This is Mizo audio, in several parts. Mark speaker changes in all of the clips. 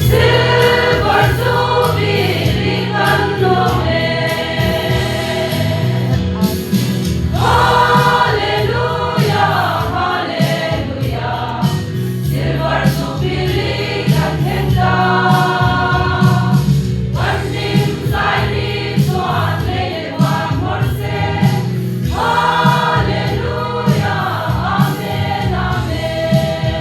Speaker 1: Silver Jubilee kan lawm e. Hallelujah, Hallelujah, Silver Jubilee kan thleng ta. Kan hlim zai ni chuan lei leh van hawr se. Hallelujah, Amen, Amen.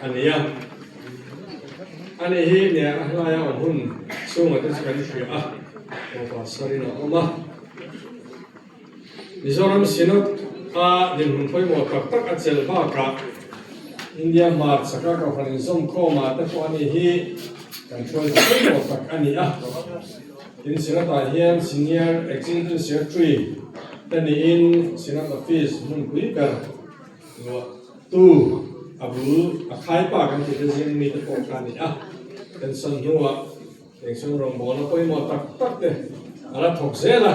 Speaker 2: a ni a. Ani hi nia a hlaia awm hun chhungah te chu kan hria a, Tawpa sarin a awm a. Mizoram Synod a dinhmun pawimawh tak tak a chelh bakah India hmarchhaka kohhran inzawmkhawmah te pawh ani hi kan hruaitu pawimawh tak a ni a. Tin, Synod ah hian Senior Executive Secretary te niin Synod Office hmunpui ber luahtu a bul a khaipa kan tih te zing mite pawh kha a ni a. Pension hnuah Engchhung rawngbawlna pawimawh tak tak te a la thawk zel a.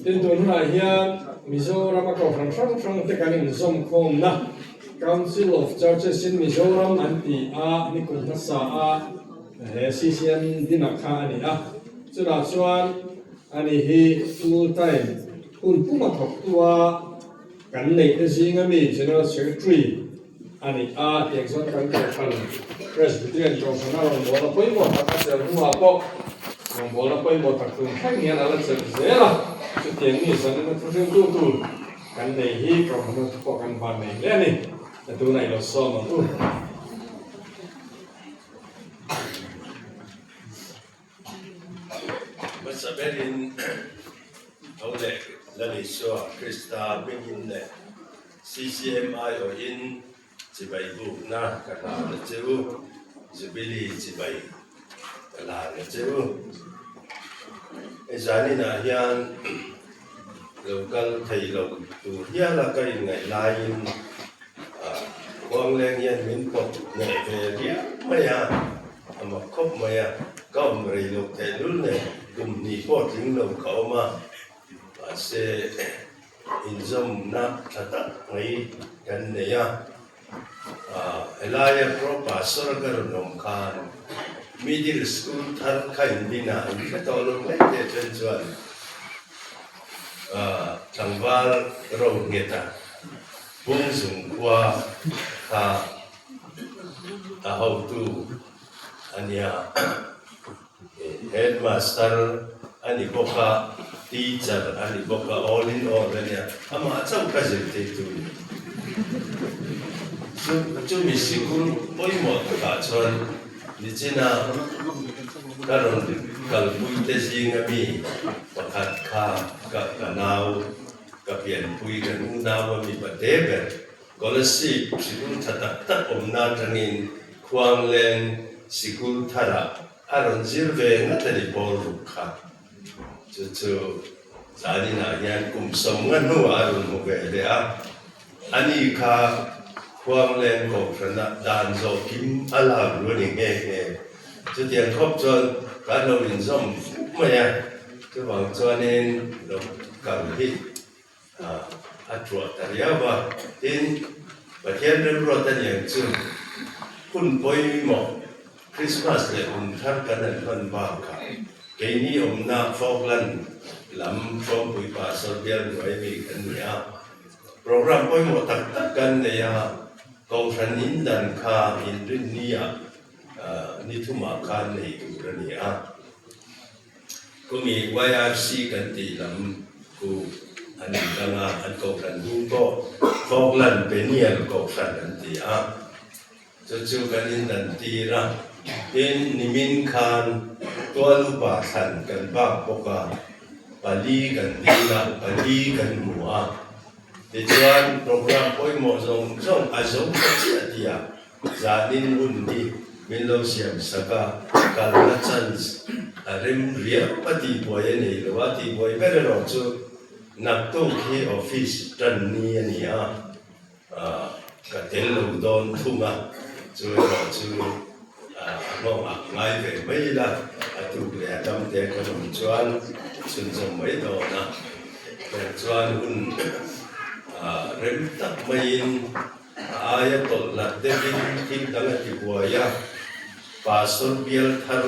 Speaker 2: Tin, tun hunah hian Mizoram a kohhran hrang hrang te kan inzawmkhawmna Council of Churches in Mizoram an ti a, nikum hmasa a he CCM dinah kha a ni a. Chutah chuan ani hi full time hun puma thawktu a kan neih te zinga mi General Secretary a ni a, tiang chuan kan kohhran Presbyterian kohhrana rawngbawlna pawimawh tak a chelh hnuah pawh rawngbawlna pawimawh tak tun thleng hian a la chelh zel a, chutiang mi zanina thu hriltu tur kan nei hi kohhran ho pawh kan van nei hle a ni, a tunah i lo sawm ang u.
Speaker 3: Hmasa berin tho leh Lal Isua Krista hmingin leh CCMI awhin chibai bukna ka hlan a che u, Jubilee chibai ka hlan a che u. Hei zaninah hian lo kal thei lo tur hiala ka inngaih laiin Khuangleng hian min pawt hneh ve riau mai a. A mak khawp mai a, ka awm rei loh theih lul nen kum hnih pawh tling lo ka awm a, mahse inzawmna tha tak mai kan nei a, helaia Pro Pastor ka rawn awm khan Middle School thar kha inbinah in hre tawh lo mai teh then chuan tlangval ro nghet a, Bungzung khua kha A hotu a nia, headmaster a ni bawk a, teacher a ni bawk a, all in all a nia, amah chauh ka zirtir tu a ni. Chu chumi sikul pawimawh takah chuan nichina ka rawn kalpui te zinga mi pakhat kha ka ka nau ka pianpui kan unau a mipa te ber Kolasib sikul tha tak tak awmna atangin Khuangleng sikul tharah a rawn zir ve ngat a ni pawl ruk kha. Chu chu zaninah hian kum 50 hnuah a rawn hmu ve leh a, ani kha Khuangleng kohhrana dan zawh kim a lak lu a ni nghe nghe. Chutiang khawp chuan kan lo inzawm fuk mai a, chuvang chuanin lo kal hi A tuah ta riau a, tin, Pathian remruat a niang chu hun pawimawh Krismas leh kum thar kan han hman bakah keini awmna Falkland lam Hrawmpui Pastor bial hnuai mi kan ni a, program pawimawh tak tak kan nei a, Kohhran in dan kha inrinni-ah ni thumah khan nei tur a ni a. Kumi YRC kan tih lam ku an indang a, an kohhran hming pawh Falkland Peniel Kohhran an ti a, chu chu kan indan tir a. Tin, nimin khan tual upa thlan kan bak bawk a, pali kan dil a, pali kan hmu a. Tichuan program pawimawh zawng zawng a zo ta chiah tih a Zanin hun hi min lo siam sak a, kalna chance a rem riau a tihbuai a nei lo a, tihbuai ber erawh chu naktuk hi office tan ni a ni a, ka tel lo dawn thung a, chu erawh chu a nghawngah ngai ve mai ila, a tuk leh a dam te ka awm chuan chhunzawm mai dawn a, heng chuan hun rem tak maiin A aia tawlh nat deuhin thil dang a ti buai a, Pastor bial thar.